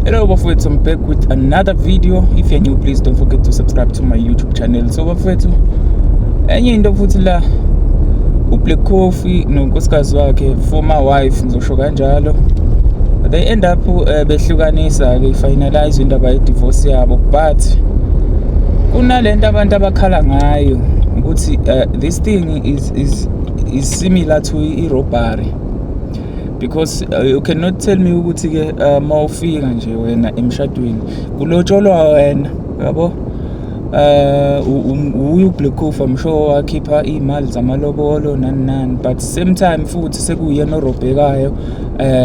Hello bafowethu, I'm back with another video. If you're new, please don't forget to subscribe to my YouTube channel. So bafowethu, enye into futhi la, uBlack Coffee nonkosikazi wakhe, former wife ngizosho kanjalo, they end up behlukanisa ke, finalize indaba ye-divorce yabo, but kunalento abantu abakhala ngayo ukuthi this thing is similar to i-robbery, because you cannot tell me ukuthi ke mawufika nje wena emshadweni kulotsholwa wena, yabo, uyu Black Coffee, I'm sure wakhipha imali zamalobolo nani nani, but same time futhi sekuyena orobhekayo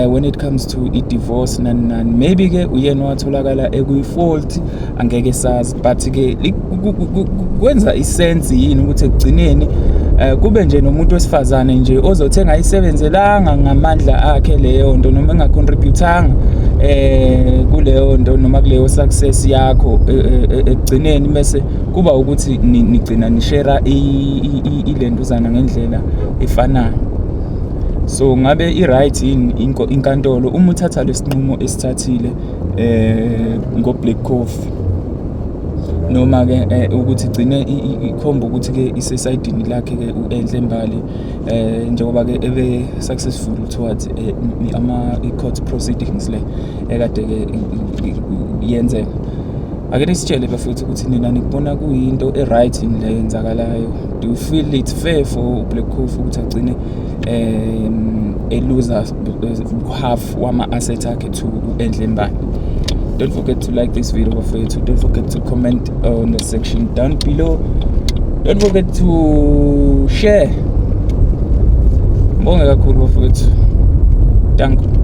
when it comes to i-divorce nani nani. Maybe ke uyena watholakala ekuyi-fault, angeke sazi, but ke kwenza i-sense yini ukuthi ekugcineni kube nje nomuntu wesifazane nje ozothi engayisebenzelanga ngamandla akhe leyo nto noma engacontributanga kuleyo nto noma kuleyo success yakho, ekugcineni bese kuba ukuthi nigcina nishare ilentuzana ngendlela efanayo? So ngabe i-right yini inkantolo uma uthatha lesinqumo esithathile ngo-Black Coffee, noma ke ukuthi igcine ikhomba ukuthi ke isesayidini lakhe ke u-Enhle Mbali, njengoba ke ebe successful towards ama i-court proceedings le ekade ke yenzeka? Ake nisitshele bafethu ukuthi nina nikubona kuyinto e-right yini le yenzakalayo. Do you feel it's fair for uBlack Coffee ukuthi agcine eluza half wama-asset akhe to u-Enhle Mbali? Don't forget to like this video bafethu. Don't forget to comment on the section down below. Don't forget to share. Ngibonge kakhulu bafethu, danko.